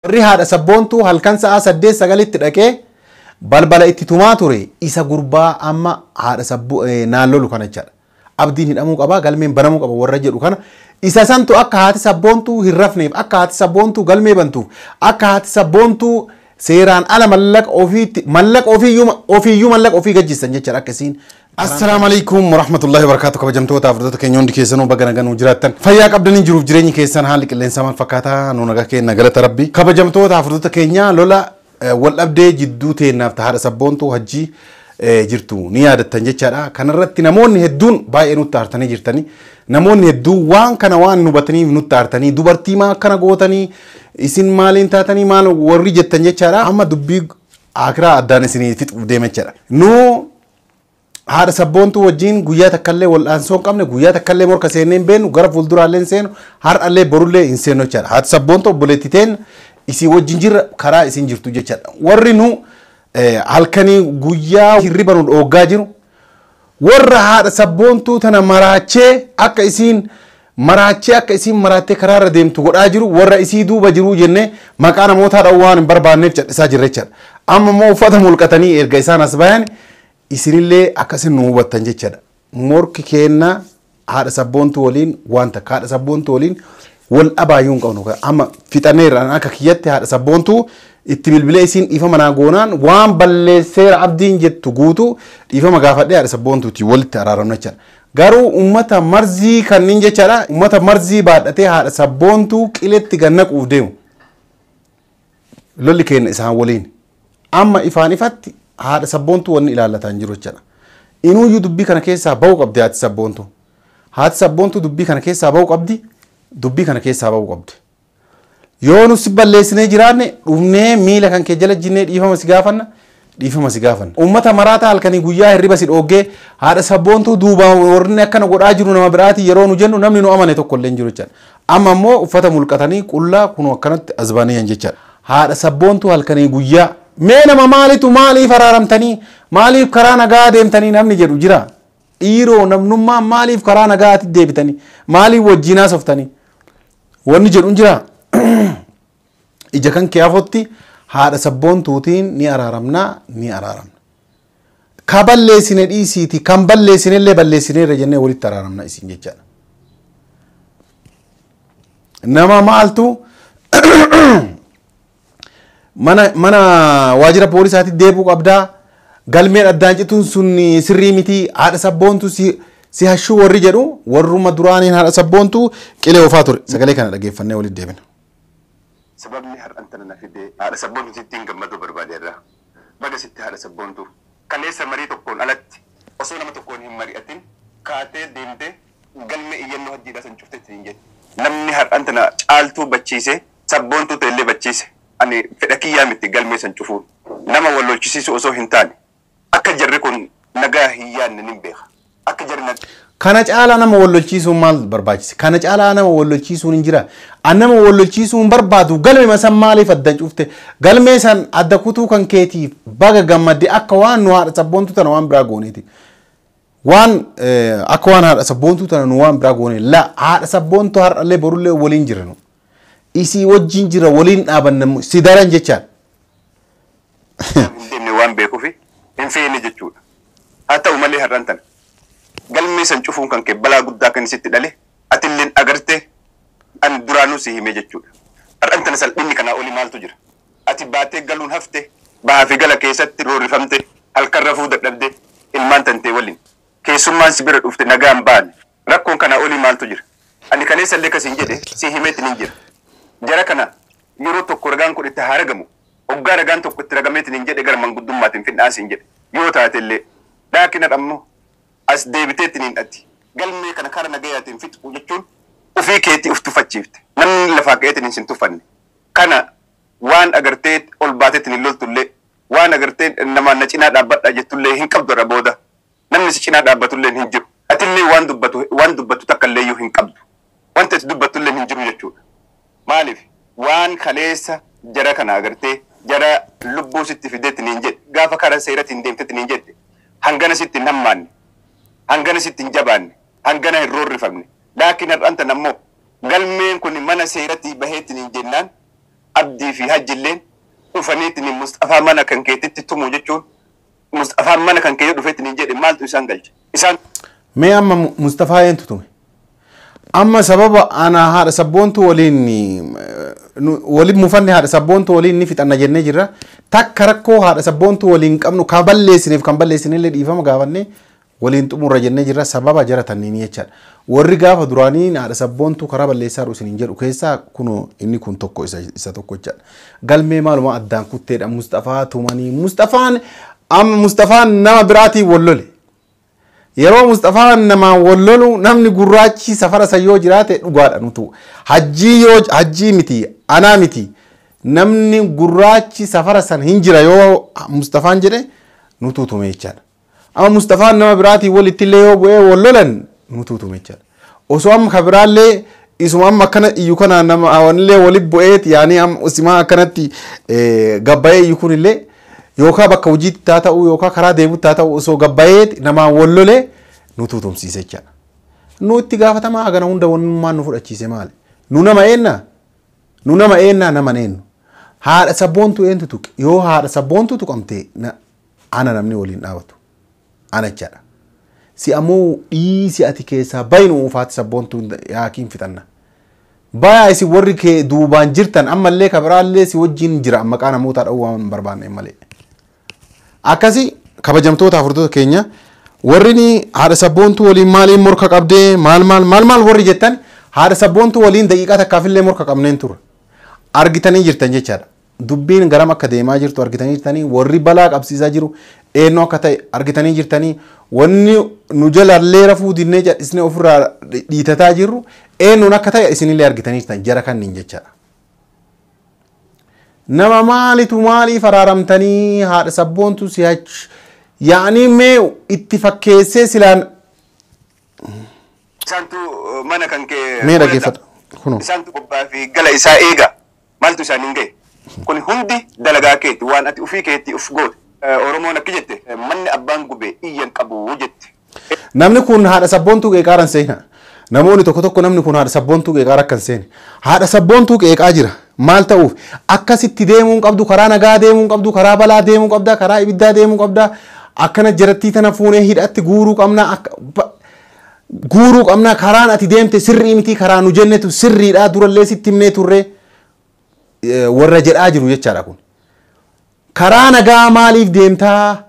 Warri haadha sabboontuu halkan sa'a 8-9tti dhaqee balbala itti tumaa ture isa gurbaa amma haadha sabboo naan lolu kana jechaadha. Abdiin hidhamuu qaba, galmeen banamuu qaba warra jedhu kana isa santu akka haati sabboontuu hin rafneef, akka haati sabboontuu galmee bantuuf, akka haati sabboontuu seeraan ala mallaqa ofiitti mallaqa ofiiyyuu mallaqa ofii gajjisan jechaadha akkasiin. Assalaamu alaikum warahmatullahi wabarakatuh. Kabajamtoota hordoftoota keenya hundi keessanuu baga nagaan nuu jiraattan. Fayyaa qabdanii jiruuf jireenyi keessan haalli qilleensaa maal fakkaataa? Nu nagaa keenya, galata rabbi. Kabajamtoota hordoftoota keenya, lola wal dhabdee jidduu teennaaf haadha sabboontuu hajjii jirtu ni yaadattan jechaadha. Kanarratti namoonni hedduun baay'ee nutti aartanii jirtanii. Namoonni hedduun waan kana waan hubataniif nutti aartanii, dubartii maa akkana gootanii, isin maaliin taatanii, maal warri jettan jechaadha. Amma dubbii akiraa addaan isinii fixuuf deema jechaadha. Nu haadha sabboontuu wajjin guyyaa takkallee wal'aansoo hin qabne, guyyaa takkallee morka seennee hin beeknu, gara fuulduraallee hin seenu, har'allee borullee hin seenu jechaadha. Haati sabboontuu obboleettii teen isii wajjin jirra, karaa isin jirtu jechaadha. Warri nu halkanii guyyaa hirriba nu dhooggaa jiru warra haadha sabboontuu tana maraachee akka isiin maraachee akka isiin maraattee karaarra deemtu godhaa jiru, warra isii duuba jiruu jennee maqaa namootaa dha'uu waan hin barbaanneef callisaa jirra jechaadha. Amma immoo uffata mulqatanii erga isaan as bayan isinillee akkasin nu hubattan jechaadha. Morki keenna haadha sabboontuu waliin waan takka haadha sabboontuu waliin wal dhabaayyuu hin qabnu. Amma fixaneerra. Akka kiyyatti haadha sabboontuu itti bilbilee isiin dhiifama naa goonaan waan balleesseera abdiin jettu guutuu dhiifama gaafadhee haadha sabboontuuti walitti araaramna jechaadha. Garuu uummata marzii kanneen jechaadha, uummata marzii baadhatee haadha sabboontuu qiletti gannaquuf deemu. Lolli keenya isaan waliin. Amma ifaan ifatti haadha sabboontuu wanni ilaallataa hin jiru jechaadha. Inuuyyuu dubbii kana keessaa bahuu qabdi haati sabboontuu. Haati sabboontuu dubbii kana keessaa bahuu qabdi. Dubbii kana keessaa bahuu qabdi. Yoo nu si balleessinee jiraanne dhufnee miila kan kee jala jinnee dhiifama si gaafanna. Dhiifama si gaafanna. Uummata maraataa halkanii guyyaa hirriba si dhooggee haadha sabboontuu duuba warri akkana godhaa jiru nama biraati yeroo nu jennu namni nu amane tokko illee hin jiru jechaadha. Amma immoo uffata mulqatanii qullaa kun akkanatti as baanii jechaadha. Haadha sabboontuu halkanii guyyaa mee nama maalitu maaliif araaramtanii, maaliif karaa nagaa deemtanii namni jedhu jira. Dhiiroo namnummaa maaliif karaa nagaatti deebitanii, maaliif wajjin haasoftanii wanni jedhu jira. Ija kan kee afotti haadha sabboontuutiin ni araaramna, ni araaramna. Ka balleessine dhiisiiti, kan balleessine illee balleessineerra jennee walitti araaramna isin jechaadha. Nama maaltu mana waajjira poolisaatti deebuu qabdaa, galmeen addaan cituun sun sirrii miti, haadha sabboontuu si hashuu warri jedhu warruma duraaniin haadha sabboontuu qilee oofaa ture. Sagalee kana dhageeffannee walitti deebina. Sababni har'an tana na fide haadha sabboontuu sittiin gammaduu barbaadeerra. Baga sitti haadha sabboontuu. Kaleessa marii tokkoon alatti osoo nama tokkoon hin mari'atin kaatee deemtee galmee iyyannoo hajjiidhaa san cuftee ittiin jette. Namni har'an tana caaltuu bachiise sabboontuu ta'ellee bachiise. Ani fedha kiyyaa miti galmee san cufuun. Nama wal lolchisiisu osoo hin taane akka jarri kun nagaa hin yaadne nin beeka. Akka jarri Kana caalaa nama wal lolchiisuun maal barbaachise? Kana caalaa nama wal lolchiisuun hin jira. An nama wal lolchiisuun hin barbaadu. Galmee san maaliif adda cufte? Galmee san adda kutuu kan keetiif baga gammadde akka waan nu haadha sabboontuu tana waan biraa gooneeti. Waan akka waan haadha sabboontuu tana nu waan biraa goone. La haadha sabboontuu har'allee borullee waliin jira nu. Isii wajjin jira, waliin dhaabanna si daran jechaadha. Hin deemne waan beekuufi hin feene jechuudha. Haa ta'u malee har'an tana galmee san cufuun kan kee balaa guddaa kan sitti dhale atilleen agartee an duraanuu si hime jechuudha. Har'an tana salphinni kanaa olii maaltu jira? Ati baatee galuun hafte, bahaa fi gala keessatti roorrifamte, halkan rafuu dadhabde, ilmaan tantee waliin. Keessummaan si bira dhufte nagaan baane, rakkoon kanaa olii maaltu jira? Ani kaleessa illee kasiin jedhe si himeetiin hin jira. Jara kana yeroo tokko ragaan kun itti haa ragamu. Hoggaa ragaan tokko itti ragameetiin hin jedhe gara manguddummaatiin fidhaa siin jedhe. Yoo taate illee laakina ammoo as deebiteetiin hin ati. Galmee kana karaa nagayaatiin fixu jechuun ofii keetii of tuffachiifte. Namni lafaa ka'eetiin hin tuffanne. Kana waan agartee ol baateetiin hin loltullee, waan agartee namaan na cinaa dhaabbadha jettullee hin qabdu irra booda. Namni si cinaa dhaabbatullee hin jiru. Atillee waan dubbattu takka illee iyyuu hin qabdu. Wanta ati dubbattullee hin jiru jechuudha. Maaliif waan kaleessa jara kana agartee jara lubbuu sitti fideetiin hin jedhe, gaafa karaa seeratiin deemteetiin hin jette, hangana sitti hin hammaanne, hangana sitti hin jabaanne, hangana hin roorrifamne. Laakiin har'aan tan ammoo galmeen kun mana seeratti baheetiin hin jennaan Abdii fi Hajjilleen dhufaniitiin Mustafaa mana kan keetitti tumu jechuun Mustafaan mana kan kee dhufeetiin jedhe maaltu isaan galche? Isaan Mee amma Mustafaa eentu tume? Amma sababa ana haadha sabboontu waliin waliin mufanne haadha sabboontu waliin ni fixanna jennee jirra. Takka rakkoo haadha sabboontu waliin qabnu kan balleessineef kan balleessinellee dhiifama gaafanne waliin xumurra jennee jirra sababa jara tanniin jechaadha. Warri gaafa duraanii haadha sabboontu karaa balleessaa jiru isiniin jedhu keessaa kunoo inni kun tokko isa tokko jechaadha. Galmee maaluma addaan kutteedha Mustafaa tumanii Mustafaan amma Mustafaan nama biraatiin wal lole. Yeroo Mustafaan namaan wal lolu namni gurraachi safara san yoo jiraate dhugaadha nutu. Hajjii yoo hajjii miti anaa miti namni gurraachi safara san hin jira yoo Mustafaan jedhe nutu tume jechaadha. Amma Mustafaan nama biraatiin walitti illee yoo bu'ee wal lolan nutu tume jechaadha. Osoo amma ka biraallee isuma amma akkana iyyu kana nama hawanillee walitti bu'eeti yaanii amma isimaa akkanatti gabbayee iyyu kunillee yookaan bakka hojiitti haa ta'u yookaan karaa deemutti haa ta'u osoo gabbayeeti namaan wal lolee nutu tumsiise jechaadha. Nu itti gaafatamaa hagana hunda wannummaan nu fudhachiise maali? Nu nama eenna? Nu nama eenna nama eenyu? Haadha sabboontu eentu tuqe? Yoo haadha sabboontu tuqamte ana namni waliin dhaabatu. Ana jechaadha. Si ammoo dhiisi ati keessaa baynu uufaati sabboontu yaakiin fixanna. Bayaa isin warri kee duubaan jirtan ammallee kabiraallee si wajjin jira maqaa namootaa dha'uu waan hin barbaanne malee. Akkasi kabajamtoota hordoftoota keenya warri haadha sabboontuu waliin maaliin morka qabdee maal maal maal maal warri jettan haadha sabboontuu waliin daqiiqaa takkaafillee morka qabneen tura. Argitanii jirtan jechaadha. Dubbiin garam akka deemaa jirtu argitanii jirtanii warri balaa qabsiisaa jiru eenyu akka ta'e argitanii jirtanii wanni nu jalallee rafuu dinnee cadhisnee ofirraa dhiitataa jirru eenyuun akka ta'e isinillee argitanii jirtan jara kanniin jechaadha. Nama maalitu maaliif araaramtanii haadha sabboontu si achi yaa'anii mee itti fakkeessee silaan Isaantu mana kan kee mee dhaggeeffadha. Kunoo. Isaantu qobbaa fi gala isaa eega maaltu isaaniin ga'e? Kun hundi dalagaa keeti waan ati ofii keetti of goote. Oromoon akka jette manni abbaan gube iyyan qabu jette. Namni kun haadha sabboontuu qeeqaa hin seena. Namoonni tokko tokko namni kun haadha sabboontuu qeeqaa akka hin seene. Haadha sabboontuu qeeqaa jira. Maal ta'uuf akkasitti deemuu hin qabdu karaa nagaa deemuu hin qabdu karaa balaa deemuu qabda karaa ibiddaa deemuu qabda akkana jarattii tana fuunee hidhatti guuruu qabna guuruu qabna karaan ati deemte sirrii miti karaa nu jennetu sirriidha durallee sitti himnee turre warra jedhaa jiru jechaadha kun. Karaa nagaa maaliif deemtaa?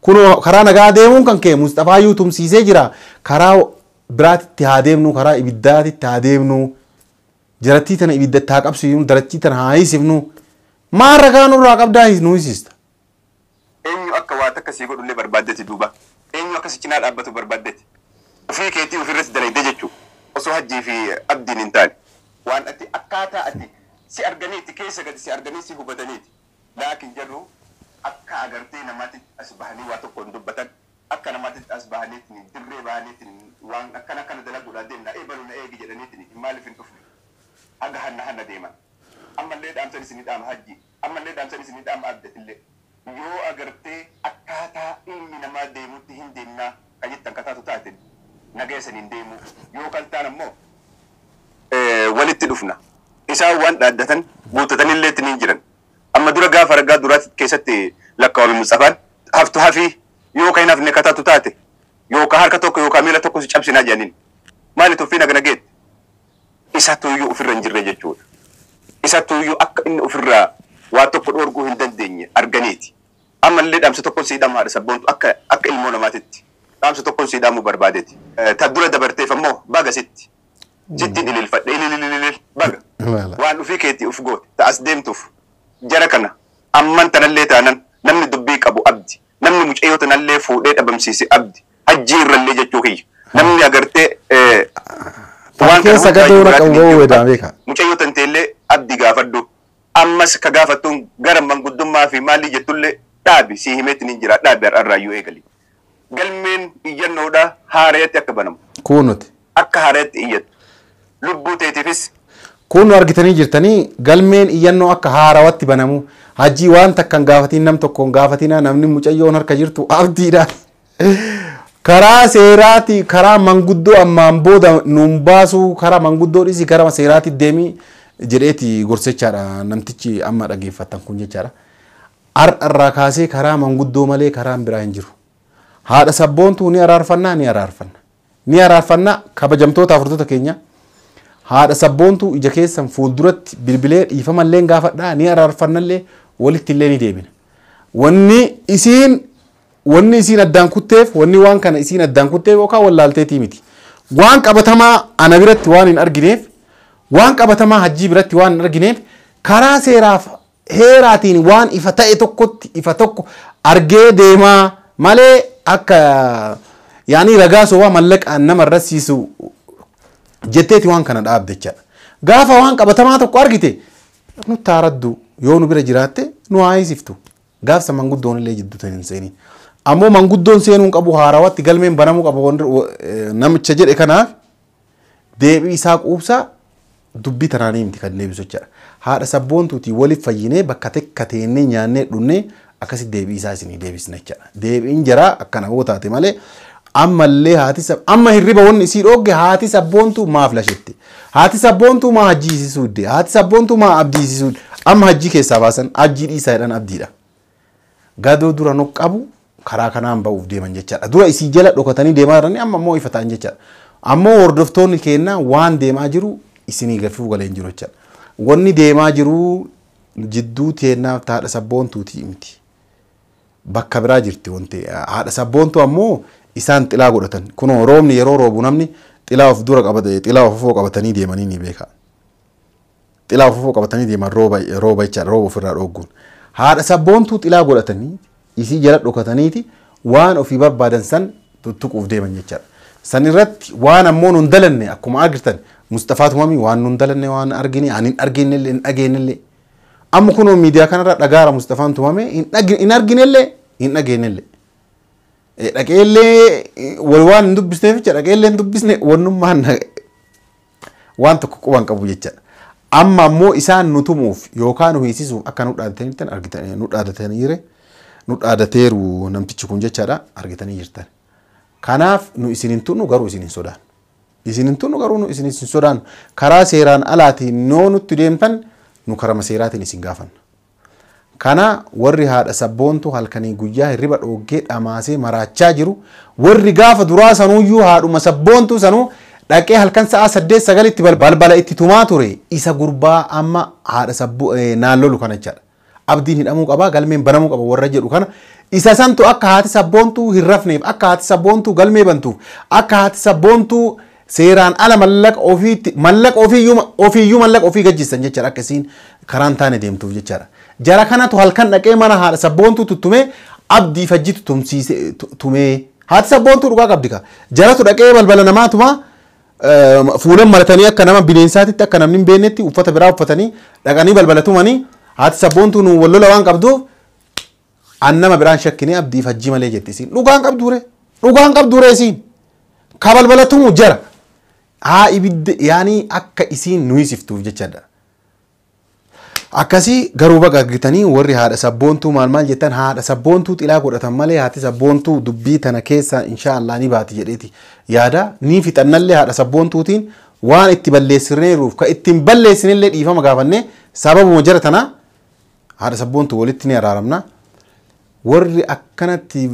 Kunoo karaa nagaa deemuun kan kee Mustafaayyuu tumsiisee jira. Karaa biraatitti haa deemnu, karaa ibiddaatitti haa deemnu. Jarattii tana ibiddatti haa qabsiifnu, jarattii tana haa hiisifnu. Maal ragaa nurraa qabdaa nu hiisista? Eenyu akka waa takka sii godhullee barbaaddeeti duuba. Eenyu akka si cinaa dhaabbatu barbaaddeeti. Ofii keetii ofirratti dalagdee jechuudha. Osoo Hajjii fi Abdiin hin taane. Waan ati akkaataa ati si arganiiti keessa gadi si arganii si hubataniiti. Laakiin jedhu akka agartee namaatti as bahanii waa tokko hin dubbatan. Akka namaatti as bahaniitiin dirree bahaniitiin waan akkana akkana dalaguudhaa deemna eebalu na eegi jedhaniitiin maaliif hin dhufne. Hanga hanna hanna deeman. Ammallee dhaamsan isinii dhaama Hajji. Ammallee dhaamsan isinii dhaama Abdatillee. Yoo agartee akkaataa ilmi namaa deemutti hin deemnaa kan jettan kataatu taate nageessan hin deemu. Yoo kan ta'an ammoo walitti dhufna. Isaan waan dhaaddatan guuttatanii illee ittiin jiran. Amma dura gaafa ragaa duraatti keessatti lakkaawame Mustafaan haftu hafii yoo kan hin hafne kataatu taate yookaan harka tokko yookaan miila tokko si cabsinaa jedhaniin. Maali tuffiin hagana geette? Isatu iyyuu ofirra hin jirre jechuudha. Isatu iyyuu akka inni ofirraa waa tokko dhoorguu hin dandeenye arganiiti. Ammallee dhaamsa tokkoon sii dhaamu haadha sabboontu akka akka ilmoo namaatitti. Dhaamsa tokkoon sii dhaamuu barbaadeeti. Ta dura dabarteef ammoo baga sitti. Sitti ililfadhe ililililil baga. Waan ofii keetii of goote ta as deemtuuf jara kana amman tanallee taanan namni dubbii qabu abdi. Namni mucayyoo tanallee fuudhee dhabamsiise abdi. Hajjii irrallee jechuu kiyya. Namni agartee waan Keessa gadoo na qabu ba'uu wedaa beeka. Mucayyoo tanteellee abdi gaafadhu. Ammas ka gaafattuun gara manguddummaa fi maalii jettullee dhaabi si himeetti ni jira dhaabi har'arraayyuu eegali. Galmeen iyyannoodhaa haareetti akka banamu. Kunuuti. Akka haareetti iyyattu. Lubbuu teetiifis. Kun argitanii jirtanii galmeen iyyannoo akka haarawatti banamu. Hajjii waan takka hin gaafatiin nam tokko hin gaafatinaa namni mucayyoon harka jirtu abdiidha. Karaa seeraati karaa manguddoo ammaan booda nuun baasuu karaa manguddoo dhiisii karaa seeraatti deemii jedheeti gorsechaadha namtichi amma dhageeffatan kun jechaadha. Har'arraa kaasee karaa manguddoo malee karaan biraa hin jiru. Haadha sabboontuu ni araarfannaa ni araarfanna. Ni araarfannaa kabajamtoota afurtoota keenya. Haadha sabboontuu ija keessan fuulduratti bilbilee dhiifamallee gaafadhaa ni araarfannallee walitti illee ni deebina. Wanni isiin addaan kutteef wanni waan kana isiin addaan kutteef yookaan wallaalteetii miti. Waan qabatamaa ana biratti waan hin argineef waan qabatamaa hajjii biratti waan hin argineef karaa seeraaf heeraatiin waan ifa ta'e tokkotti ifa tokko argee deemaa malee akka yaani ragaa sobaa mallaqaan nama irrasiisu jetteeti waan kana dhaabde jechaadha. Gaafa waan qabatamaa tokko argite nutti haaraddu yoo nu bira jiraatte nu haa hiisiftu. Gaafsa manguddoon illee jidduu hin seeniin. Ammoo manguddoon seenuu hin qabu haarawatti galmeen banamuu qaba namicha jedhe kanaaf deebii isaa quubsaa dubbii tanaanii miti kan deebisu jechaadha. Haadha sabboontuutii waliif fayyinee bakka takka teennee nyaannee dhunnee akkasi deebii isaa isinii deebisna jechaadha. Deebiin jaraa akkana hoo taate malee ammallee haati amma hirriba wanni isii dhoogge haati sabboontuu maaf lashetti. Haati sabboontuu maa hajjiisisuu didde. Haati sabboontuu maa abdiisisuu didde. Amma hajjii keessaa baasan hajjii dhiisaa jedhan abdiidha. Gadoo dura nu qabu karaa kanaan ba'uuf deeman jechaadha. Dura isii jala dhokatanii deemaa jiranii amma immoo ifa ta'an jechaadha. Ammoo hordoftoonni keenna waan deemaa jiru isinii gafuu galee hin jiru jechaadha. Wanni deemaa jiru jidduu teennaaf haadha sabboontuutii miti. Bakka biraa jirti wanti haadha sabboontuu ammoo isaan xilaa godhatan. Kunoo roobni yeroo roobu namni xilaa of dura qabate xilaa of ofoo qabatanii deemanii ni beeka. Xilaa of ofoo qabatanii deeman rooba rooba jechaadha rooba ofirraa dhoogguun. Haadha sabboontuu xilaa godhatanii isii jala dhokataniiti waan ofii barbaadan san tuttuquuf deeman jechaadha. San irratti waan ammoo nun dalanne akkuma argitan Mustafaa Tumamii waan nun dalanne waan argine ani hin arginellee hin dhageenyellee. Amma kunoo miidiyaa kanarra dhagaara Mustafaan Tumamee hin arginellee hin dhageenyellee. Dhaqeellee wal waan hin dubbisneef jecha dhaqeellee hin dubbisne wannummaan waan tokko quban qabu jechaadha. Amma ammoo isaan nu tumuuf yookaan nu hiisisuuf akka nu dhaadatanitti argitan nu dhaadataniire nu dhaadateeru namtichi kun jechaadha argitanii jirtan. Kanaaf nu isin hin tunnu garuu isin hin sodaannu. Isin hin tunnu garuu nu isin hin sodaannu. Karaa seeraan alaatiin noo nutti deemtan nu karama seeraatiin isin gaafanna. Kana warri haadha sabboontu halkanii guyyaa hirriba dhooggee dhamaasee maraachaa jiru warri gaafa duraa sanuuyyuu haadhuma sabboontuu sanuu dhaqee halkan sa'a 8-9tti balbala itti tumaa ture isa gurbaa amma haadha sabboo naan lolu kana jechaadha. Abdiin hidhamuu qabaa galmeen banamuu qaba warra jedhu kana isa santu akka haati sabboontuu hin rafneef akka haati sabboontuu galmee bantuuf akka haati sabboontuu seeraan ala mallaqa ofiitti mallaqa ofiiyyuu mallaqa ofii gajjisan jechaadha akka isiin karaan taane deemtuuf jechaadha. Jara kanatu halkan dhaqee mana haadha sabboontuu tuttumee abdii fajjii tumsiise tumee haati sabboontuu dhugaa qabdi ka jaratu dhaqee balbala namaa tumaa fuulan maratanii akka nama bineensaatitti akka namni hin beeknetti uffata biraa uffatanii dhaqanii balbala tumanii haati sabboontuu nu wallola waan qabduuf an nama biraan shakkinee abdii fajjii malee jetti isiin dhugaan qabduure isiin ka balbala tumu jara haa ibidda yaanii akka isiin nu hisiftuuf jechaadha. Akkasii garuu baga argitanii warri haadha sabboontuu maal maal jettan haadha sabboontuu xilaa godhatan malee haati sabboontuu dubbii tana keessa inshaallah ni baati jedheeti yaada ni fixannallee haadha sabboontuutiin waan itti balleessineeruuf ka ittiin balleessinellee dhiifama gaafannee sababuma jara tanaa haadha sabboontuu walitti ni araaramna. Warri akkanatti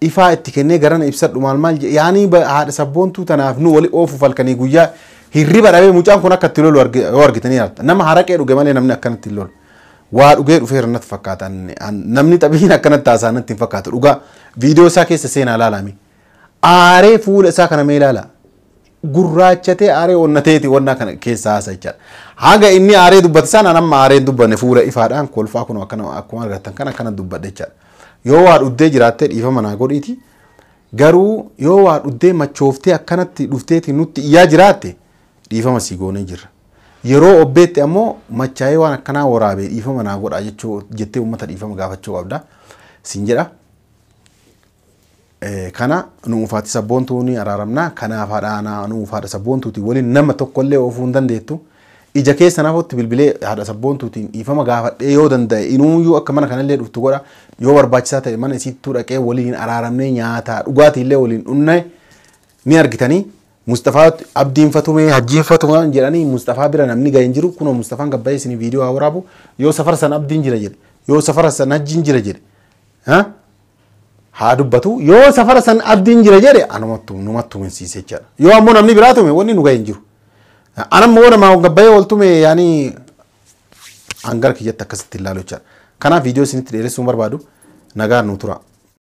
ifaa itti kennee garana ibsadhu maal maal yaanii haadha sabboontuu tanaaf nu wali oofuuf halkanii guyyaa hirriba dhabee mucaan kun akka itti lolu yoo argitanii jirta. Nama haraqee dhuge malee namni akkanatti hin lolu. Waa dhugee dhufeera natti fakkaata. Namni xabiin akkanatti haasa'an natti hin fakkaatu. Dhugaa viidiyoo isaa keessa seenaa ilaalame. Aaree fuula isaa kana mee ilaala. Gurraachatee aaree onnateeti wannaa kana keessa haasa jechaadha. Haga inni aaree dubbate sana nama aaree hin dubbanne fuula ifaadhaan kolfaa kun akkana akkuma argattan kana akkana dubbadhe jechaadha. Yoo waa dhuddee jiraattee dhiifama naa godhiiti. Garuu yoo waa dhuddee machooftee akkanatti dhufteeti nutti iyyaa jiraatte dhiifama sii goonee jirra. Yeroo obbeetti ammoo machaa'ee waan akkanaa waraabee dhiifama naa godhaa jechuu jettee uummata dhiifama gaafachuu qabda. Siin jedha. Kana nu ufaati sabboontuu ni araaramna. Kanaaf haadha nu ufaadha sabboontuuti waliin nama tokkollee oofuu hin dandeettu. Ija keessa naafootti bilbilee haadha sabboontuutiin dhiifama gaafadhee yoo danda'e inuuyyuu akka mana kanallee dhuftu godha. Yoo barbaachisaa ta'e mana isiittuu dhaqee waliin araaramnee nyaataa dhugaatiillee waliin dhunne ni argitanii. Mustafaa Abdiin fatumee Hajjiin fatumaa jedhanii Mustafaa bira namni ga'e hin jiru. Kunoo Mustafaan gabbayee isin viidiyoo haa waraabu. Yoo safara san Abdiin jira jedhe, yoo safara san Hajjiin jira jedhe, haa dubbatu. Yoo safara san Abdiin jira jedhe anumatti numatti tuminsiise jechaadha. Yoo ammoo namni biraa tume wanni nu ga'e hin jiru. Anammoo nama gabbayee ol tume yaani hangara kiyyatti akkasitti ilaalu jechaadha. Kanaaf viidiyoo isinitti dheeressuu barbaadu, nagaan nu tura.